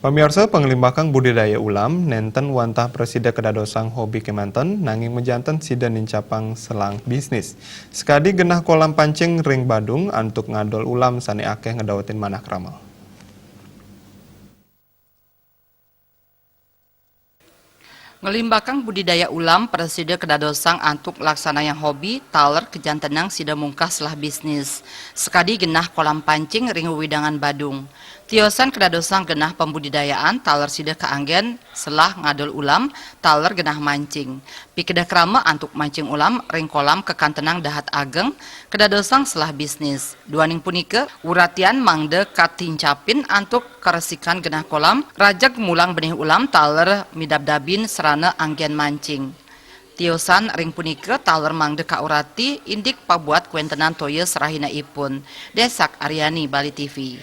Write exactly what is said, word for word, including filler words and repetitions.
Pamiarsa, pangalimbakang budidaya ulam nenten wantah prasida kadadosang hobi kemanten, nanging majanten sida nincapang selang bisnis. Sakadi genah kolam pancing ring Badung antuk ngadol ulam sane akeh ngedawetin manah krama. Ngalimbakang budidaya ulam prasida kadadosang antuk laksanayang hobi taler kajantenang sida mungkah selah bisnis, sakadi genah kolam pancing ring wewidangan Badung. Tiosan kadadosang genah pambudidayaan taler sida kaanggen selah ngadol ulam taler genah mancing. Pikeda krama antuk mancing ulam ring kolam kakantenang dahat ageng, kadadosang selah bisnis. Duaning punika, uratian mangda katincapin antuk karesikan genah kolam, rajeg mulang benih ulam taler midabdabin sarana anggen mancing. Tiosan ring punika taler mangda kaurati indik pabuat kawentenan toya sarahinaipun. Desak Aryani, Bali T V.